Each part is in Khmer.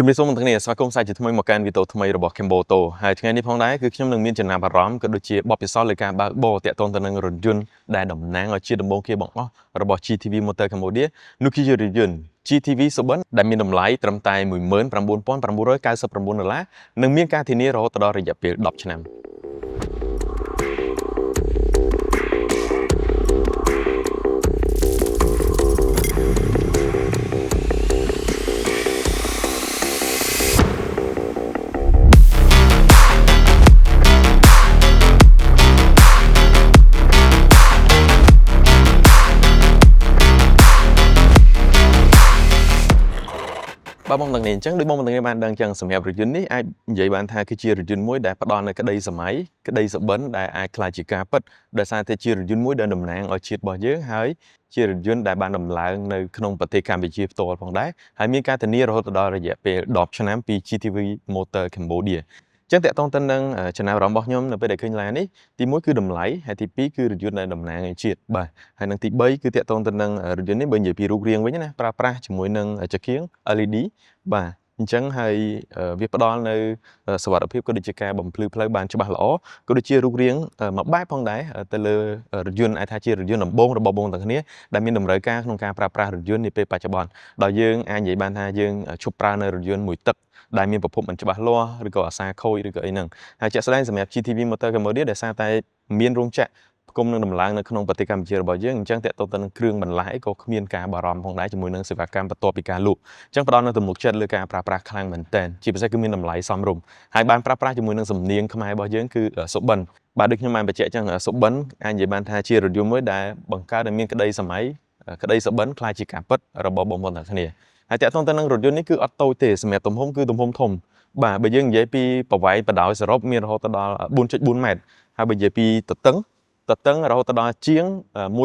ជំរាបសួរបងប្អូនទាំងគ្នាស្វាគមន៍សាជាថ្មីមកកាន់វីដេអូថ្មីរបស់ Camboto ហើយថ្ងៃនេះផងដែរគឺខ្ញុំនឹងមានចំណាប់អារម្មណ៍ក៏ដូចជាបទពិសោធន៍លើការបើកបរតាក់ទងទៅនឹងរថយន្តដែលតំណាងឲ្យជាដំបូងគេបង្អស់របស់ GTV Motor Cambodia នោះគឺជារថយន្ត GTV Soben ដែលមានតម្លៃត្រឹមតែ19,999ដុល្លារនិងមានការធានារហូតដល់រយៈពេល10ឆ្នាំ។បាទបងទាំងនេះអញ្ចឹងដូចបងទាំងនេះបានដឹងអញ្ចឹងសម្រាប់រថយន្តនេះអាចនិយាយបានថាគឺជារថយន្តមួយដែលផ្ដល់នូវក្តីសម័យក្តីសុបិនដែលអាចក្លាយជាការពិតដោយសារតែជារថយន្តមួយដែលតំណាងឲ្យជាតិរបស់យើងហើយជារថយន្តដែលបានដំឡើងនៅក្នុងប្រទេសកម្ពុជាផ្ទាល់ផងដែរហើយមានការធានារហូតដល់រយៈពេល10ឆ្នាំពី GTV Motor Cambodia អញ្ចឹងតកតងទៅនឹងចំណាប់អារម្មណ៍របស់ខ្ញុំនៅពេលដែលឃើញឡាននេះទី1គឺតម្លៃហើយទី2គឺរថយន្តដែលតំណាងឲ្យជាតិបាទហើយនិងទី3គឺតកតងទៅនឹងរថយន្តនេះបើនិយាយពីរូបរាងវិញណាប្រើប្រាស់ជាមួយនឹងចង្គៀង LED បាទអញ្ចឹងហើយវាផ្ដល់នៅសុវត្ថិភាពក៏ដូចជាការបំភ្លឺផ្លូវបានច្បាស់ល្អក៏ដូចជារូបរាងមួយបែបផងដែរទៅលើរថយន្តអាចថាជារថយន្តដំបូងរបស់បងទាំងគ្នាដែលមានតម្រូវការក្នុងការប្រើប្រាស់រថយន្តនាពេលបច្ចុប្បន្នដោយយើងអាចនិយាយបានថាយើងឈប់ប្រើនៅរថយន្តមួយទឹកដែលមានប្រភពមិនច្បាស់លាស់ឬក៏អាសាខូចឬក៏អីហ្នឹងហើយជាក់ស្ដែងសម្រាប់ GTV Motor Cambodia ដែលសារតែមានរោងចក្រផ្គុំនឹងដំឡើងនៅក្នុងប្រទេសកម្ពុជារបស់យើងអញ្ចឹងតកតទៅនឹងគ្រឿងបន្លាស់អីក៏គ្មានការបារម្ភផងដែរជាមួយនឹងសេវាកម្មបន្ទាប់ពីការលក់អញ្ចឹងផ្ដល់នូវទំនុកចិត្តលើការប្រើប្រាស់ខ្លាំងមែនទែនជាពិសេសគឺមានតម្លៃសមរម្យហើយបានប្រើប្រាស់ជាមួយនឹងសំនៀងខ្មែររបស់យើងគឺសុបិនបាទដូចខ្ញុំបានបញ្ជាក់អញ្ចឹងសុបិនអាចនិយាយបានថាជារថយន្តមួយដែលបង្កើតឲ្យមានក្តីសម័យក្តីសុបិនក្លាយជាការពិតរបស់បងប្អូនទាំងគ្នាហើយតកតងទៅនឹងរថយន្តនេះគឺអត់តូចទេសម្រាប់ទំហំគឺទំហំធំបាទបើយើងនិយាយពីប្រវែងបណ្ដោយសរុបមានរហូតដល់4.4ម៉ែត្រហើយបើនិយាយពីទទឹងទទឹងរហូតដល់ជាង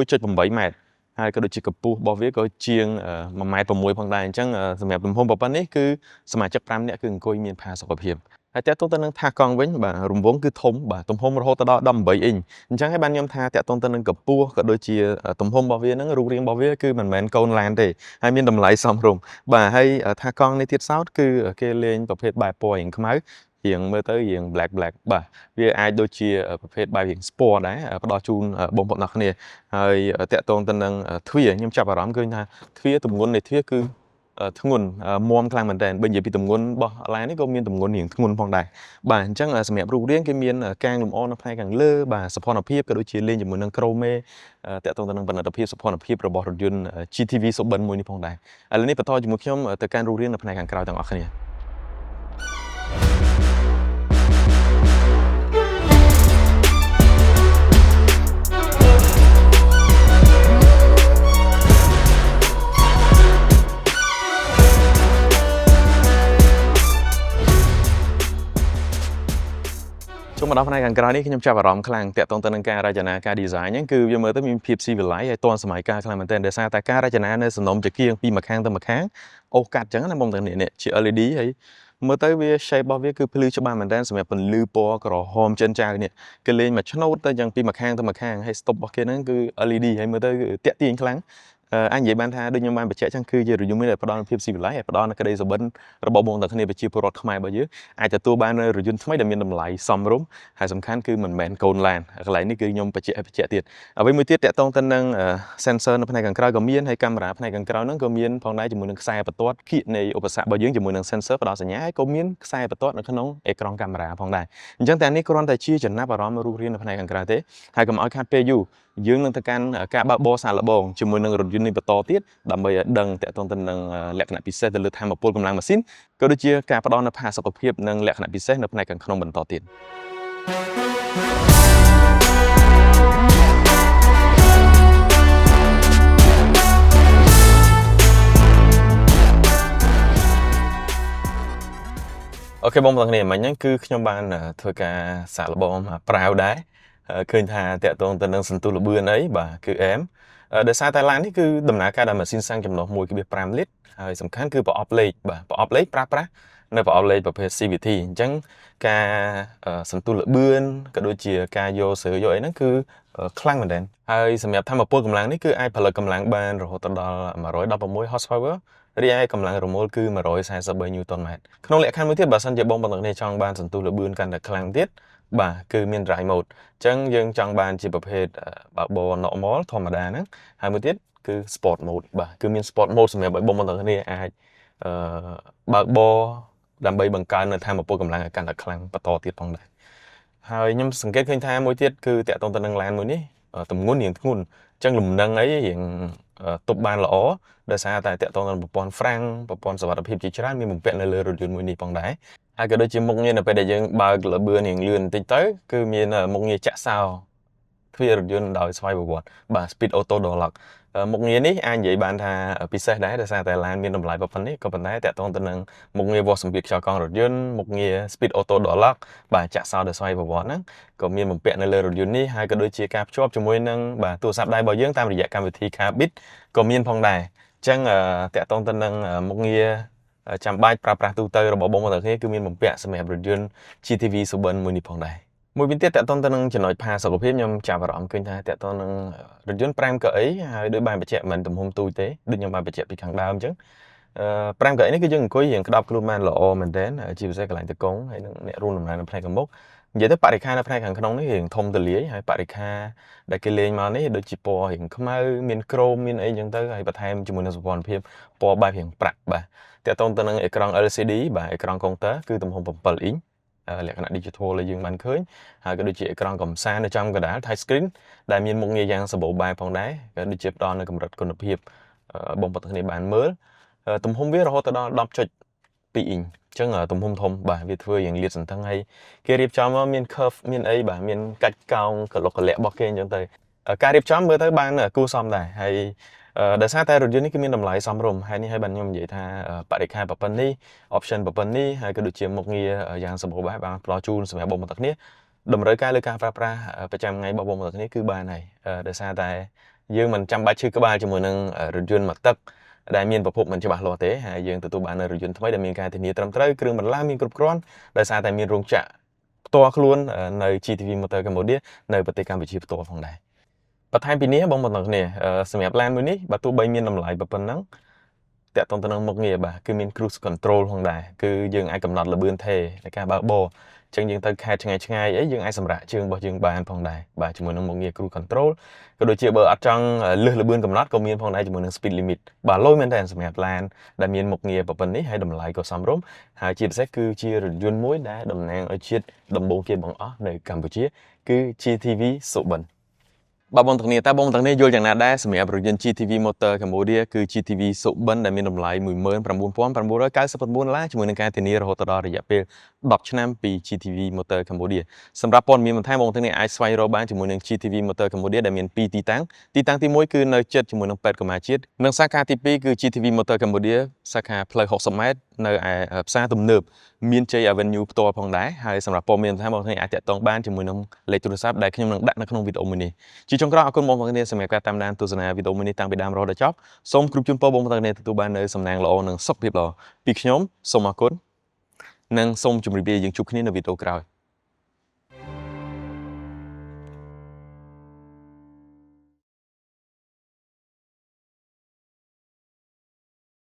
1.8ម៉ែត្រហើយក៏ដូចជាកម្ពស់របស់វាក៏ជាង1ម៉ែត្រ6ផងដែរអញ្ចឹងសម្រាប់ទំហំប៉ុណ្ណេះគឺសមាជិក5នាក់គឺអង្គុយមានផាសុកភាពហើយតកតងទៅនឹងថាកង់វិញបាទរង្វង់គឺធំបាទទំហំរហូតដល់18អ៊ីញអញ្ចឹងហើយបានខ្ញុំថាតកតងទៅនឹងកម្ពស់ក៏ដូចជាទំហំរបស់វាហ្នឹងរូបរាងរបស់វាគឺមិនមែនកូនឡានទេហើយមានតម្លៃសមរម្យបាទហើយថាកង់នេះទៀតសោតគឺគេលេងប្រភេទបែបពណ៌រៀងខ្មៅរៀងមើលទៅរៀង black black បាទវាអាចដូចជាប្រភេទបែបរៀង sport ដែរផ្ដល់ជូនបងប្អូនទាំងគ្នាហើយតកតងទៅនឹងទ្វារខ្ញុំចាប់អារម្មណ៍ឃើញថាទ្វារទម្ងន់នៃទ្វារគឺធ្ងន់មាំខ្លាំងមែនតើបើនិយាយពីទម្ងន់របស់ឡាននេះក៏មានទម្ងន់រៀងធ្ងន់ផងដែរបាទអញ្ចឹងសម្រាប់រូបរាងគេមានកាងលម្អនៅផ្នែកខាងលើបាទសោភ័ណភាពក៏ដូចជាលេងជាមួយនឹងក្រូមេតកតងទៅនឹងផលិតភាពសោភ័ណភាពរបស់រថយន្ត GTV Soben មួយនេះផងដែរឥឡូវនេះបន្តជាមួយខ្ញុំទៅកាន់រូបរាងនៅផ្នែកខាងក្រោយទាំងអស់គ្នា។ចូលមកដល់ផ្នែកខាងក្រោយនេះខ្ញុំចាប់អារម្មណ៍ខ្លាំងតាក់ទងទៅនឹងការរចនាការ design ហ្នឹងគឺវាមើលទៅមានភាពស៊ីវិល័យហើយទាន់សម័យកាលខ្លាំងមែនទែនដោយសារតែការរចនានៅសំណុំចង្គៀងពីម្ខាងទៅម្ខាងអូសកាត់អញ្ចឹងណាបងទាំងនេះជា LED ហើយមើលទៅវា shape របស់វាគឺភ្លឺច្បាស់មែនទែនសម្រាប់ពន្លឺពណ៌ក្រហមចិនចៅនេះគេលេងមួយឆ្នូតទៅយ៉ាងពីម្ខាងទៅម្ខាងហើយ stop របស់គេហ្នឹងគឺ LED ហើយមើលទៅតាក់ទាញខ្លាំងអញនិយាយបានថាដូចខ្ញុំបានបញ្ជាក់ចឹងគឺជារថយន្តមួយដែលផ្ដល់នូវភាពស៊ីវិល័យហើយផ្ដល់នូវក្តីសុបិនរបស់បងទាំងគ្នាប្រជាពលរដ្ឋខ្មែររបស់យើងអាចទទួលបាននូវរថយន្តថ្មីដែលមានតម្លៃសមរម្យហើយសំខាន់គឺមិនមែនកូនឡានកន្លែងនេះគឺខ្ញុំបញ្ជាក់ឲ្យបញ្ជាក់ទៀតអ្វីមួយទៀតតកតងទៅនឹង sensor នៅផ្នែកខាងក្រោយក៏មានហើយកាមេរ៉ាផ្នែកខាងក្រោយហ្នឹងក៏មានផងដែរជាមួយនឹងខ្សែបន្ទាត់គៀកនៃឧបសគ្គរបស់យើងជាមួយនឹង sensor ផ្ដល់សញ្ញាហើយក៏មានខ្សែបន្ទាត់នៅក្នុងអេក្រង់កាមេរ៉ាផងដែរអញ្ចឹងតែនេះគ្រាន់តែជាចំណាប់អារម្មណ៍រូបរាងនៅផ្នែកខាងក្រៅទេហើយកុំឲ្យខាតពេលយូរយើងនឹងទៅកាន់ការបើកបរសាកល្បងជាមួយនឹងរថយន្តនេះបន្តទៀតដើម្បីឲ្យដឹងតកតងទៅនឹងលក្ខណៈពិសេសទៅលើថាមពលកម្លាំងម៉ាស៊ីនក៏ដូចជាការផ្ដល់នូវផាសុកភាពនិងលក្ខណៈពិសេសនៅផ្នែកខាងក្នុងបន្តទៀតOK បងប្អូនគ្នាមិញហ្នឹងគឺខ្ញុំបានធ្វើការសាកល្បងប្រាវដែរឃើញថាតកតងទៅនឹងសន្ទុះល្បឿនអីបាទគឺអែមដោយសារតែឡាននេះគឺដំណើរការដោយម៉ាស៊ីនសាំងចំណុះ1.5លីត្រហើយសំខាន់គឺប្រអប់លេខបាទប្រអប់លេខប្រើប្រាស់នៅប្រអប់លេខប្រភេទ CVT អញ្ចឹងការសន្ទុះល្បឿនក៏ដូចជាការយកស្រើយកអីហ្នឹងគឺខ្លាំងមែនទែនហើយសម្រាប់ថាមពលកម្លាំងនេះគឺអាចផលិតកម្លាំងបានរហូតដល់116 horsepower រីឯកម្លាំងរមូលគឺ143 Newton ម៉ែត្រក្នុងលក្ខខណ្ឌមួយទៀតបើសិនជាបងប្អូនទាំងគ្នាចង់បានសន្ទុះល្បឿនកាន់តែខ្លាំងទៀតបាទគឺមាន drive mode អញ្ចឹងយើងចង់បានជាប្រភេទបើកបរ normal ធម្មតាហ្នឹងហើយមួយទៀតគឺ sport mode បាទគឺមាន sport mode សម្រាប់ឲ្យបងប្អូនទាំងគ្នាអាចអឺបើកបរដើម្បីបង្កើននៅថាមពលកម្លាំងឲ្យកាន់តែខ្លាំងបន្តទៀតផងដែរហើយខ្ញុំសង្កេតឃើញថាមួយទៀតគឺតាក់ទងទៅនឹងឡានមួយនេះទម្ងន់រៀងធ្ងន់អញ្ចឹងលំនឹងអីរៀងទប់បានល្អដោយសារតែតាក់ទងនឹងប្រព័ន្ធហ្វ្រាំងប្រព័ន្ធសុវត្ថិភាពជាច្រើនមានបំពាក់នៅលើរថយន្តមួយនេះផងដែរហើយក៏ដូចជាមុខងារនៅពេលដែលយើងបើកល្បឿនរៀងលឿនបន្តិចទៅគឺមានមុខងារចាក់សោទ្វាររថយន្តដោយស្វ័យប្រវត្តិបាទ Speed Auto Door Lock មុខងារនេះអាចនិយាយបានថាពិសេសដែរដោយសារតែឡានមានតម្លៃប៉ុណ្ណេះក៏ប៉ុន្តែតាក់ទងទៅនឹងមុខងារវាស់សម្ពាធខ្យល់កង់រថយន្តមុខងារ Speed Auto Door Lock បាទចាក់សោដោយស្វ័យប្រវត្តិហ្នឹងក៏មានបំពាក់នៅលើរថយន្តនេះហើយក៏ដូចជាការភ្ជាប់ជាមួយនឹងបាទទូរស័ព្ទដៃរបស់យើងតាមរយៈកម្មវិធី Carbit ក៏មានផងដែរអញ្ចឹងតាក់ទងទៅនឹងមុខងារចាំបាច់ប្រើប្រាស់ទូទៅរបស់បងប្អូនទាំងគ្នាគឺមានបំពាក់សម្រាប់រថយន្ត GTV Suburban មួយនេះផងដែរមួយវិញទៀតតាក់ទងទៅនឹងចំណុចផាសុខភាពខ្ញុំចាប់អារម្មណ៍ឃើញថាតាក់ទងនឹងរថយន្ត5កៅអីហើយដូចបានបញ្ជាក់មិនទំហំទូចទេដូចខ្ញុំបានបញ្ជាក់ពីខាងដើមអញ្ចឹងអឺ5កៅអីនេះគឺយើងអង្គុយរៀងក្តោបខ្លួនបានល្អមែនទែនជាពិសេសកន្លែងតកងហើយនឹងអ្នករួមដំណើរនៅផ្នែកខាងមុខនិយាយទៅបរិក្ខារនៅផ្នែកខាងក្នុងនេះរៀងធំទូលាយហើយបរិក្ខារដែលគេលេងមកនេះដូចជាពណ៌រៀងខ្មៅមានក្រូមមានអីអញ្ចឹងទៅហើយបន្ថែមជាមួយនឹងសោភ័ណភាពពណ៌បែបរៀងប្រាក់បាទតាក់ទងទៅនឹងអេក្រង់ LCD បាទអេក្រង់កុងទ័រគឺទំហំ7អ៊ីងលក្ខណៈ digital ដែលយើងបានឃើញហើយក៏ដូចជាអេក្រង់កំសាន្តនៅចំកណ្ដាល touch screen ដែលមានមុខងារយ៉ាងសម្បូរបែបផងដែរក៏ដូចជាផ្ដល់នូវកម្រិតគុណភាពបងប្អូនទាំងគ្នាបានមើលទំហំវារហូតដល់10.2អ៊ីងអញ្ចឹងទំហំធំបាទវាធ្វើយ៉ាងលាតសន្ធឹងហើយគេរៀបចំមកមាន curve មានអីបាទមានកាច់កោងកលុកកលៈរបស់គេអញ្ចឹងទៅការរៀបចំមើលទៅបានគួរសមដែរហើយដោយសារតែរថយន្តនេះគឺមានតម្លៃសមរម្យហើយនេះហើយបានខ្ញុំនិយាយថាបរិក្ខារប៉ុណ្ណេះ option ប៉ុណ្ណេះហើយក៏ដូចជាមុខងារយ៉ាងសម្បូរបែបបានផ្ដល់ជូនសម្រាប់បងប្អូនទាំងគ្នាតម្រូវការលើការប្រើប្រាស់ប្រចាំថ្ងៃរបស់បងប្អូនទាំងគ្នាគឺបានហើយដោយសារតែយើងមិនចាំបាច់ឈឺក្បាលជាមួយនឹងរថយន្តមួយទឹកដែលមានប្រភពមិនច្បាស់លាស់ទេហើយយើងទទួលបាននូវរថយន្តថ្មីដែលមានការធានាត្រឹមត្រូវគ្រឿងបន្លាស់មានគ្រប់គ្រាន់ដោយសារតែមានរោងចក្រផ្ទាល់ខ្លួននៅ GTV Motor Cambodia នៅប្រទេសកម្ពុជាផ្ទាល់ផងដែរបន្ថែមពីនេះបងប្អូនទាំងគ្នាសម្រាប់ឡានមួយនេះបើទោះបីមានតម្លៃប៉ុណ្ណឹងតាក់ទងទៅនឹងមុខងារបាទគឺមាន cruise control ផងដែរគឺយើងអាចកំណត់ល្បឿនថេរនៃការបើកបរអញ្ចឹងយើងទៅខេត្តឆ្ងាយឆ្ងាយអីយើងអាចសម្រាកជើងរបស់យើងបានផងដែរបាទជាមួយនឹងមុខងារ cruise control ក៏ដូចជាបើអត់ចង់លើសល្បឿនកំណត់ក៏មានផងដែរជាមួយនឹង speed limit បាទលយមែនតើសម្រាប់ឡានដែលមានមុខងារប៉ុណ្នេះហើយតម្លៃក៏សមរម្យហើយជាពិសេសគឺជារថយន្តមួយដែលតំណាងឲ្យជាតិដំបូងគេបង្អស់នៅកម្ពុជាគឺ GTV Suburban បាទបងទាំងនេះតើបងទាំងនេះយល់យ៉ាងណាដែរសម្រាប់រថយន្ត GTV Motor Cambodia គឺ GTV Suburban ដែលមានតម្លៃ19,999ដុល្លារជាមួយនឹងការធានារហូតដល់រយៈពេល10ឆ្នាំពី GTV Motor Cambodia សម្រាប់ព័ត៌មានបន្ថែមបងទាំងនេះអាចស្វែងរកបានជាមួយនឹង GTV Motor Cambodia ដែលមាន2ទីតាំងទីតាំងទី1គឺនៅជិតជាមួយនឹងពេទ្យកុមារជាតិនិងសាខាទី2គឺ GTV Motor Cambodia សាខាផ្លូវ60ម៉ែត្រនៅឯផ្សារទំនើបមានជ័យ Avenue ផ្ទាល់ផងដែរហើយសម្រាប់ព័ត៌មានបន្ថែមបងប្អូនអាចតាក់ទងបានជាមួយនឹងលេខទូរស័ព្ទដែលខ្ញុំនឹងដាក់នៅក្នុងវីដេអូមួយនេះជាចុងក្រោយអរគុណបងប្អូនសម្រាប់ការតាមដានទស្សនាវីដេអូមួយនេះតាំងពីដើមរហូតដល់ចប់សូមគ្រប់ជូនពរបងប្អូនទទួលបាននូវសំណាងល្អនិងសុខភាពល្អពីខ្ញុំសូមអរគុណនិងសូមជម្រាបលាយើងជួបគ្នានៅវីដេអូក្រោយ។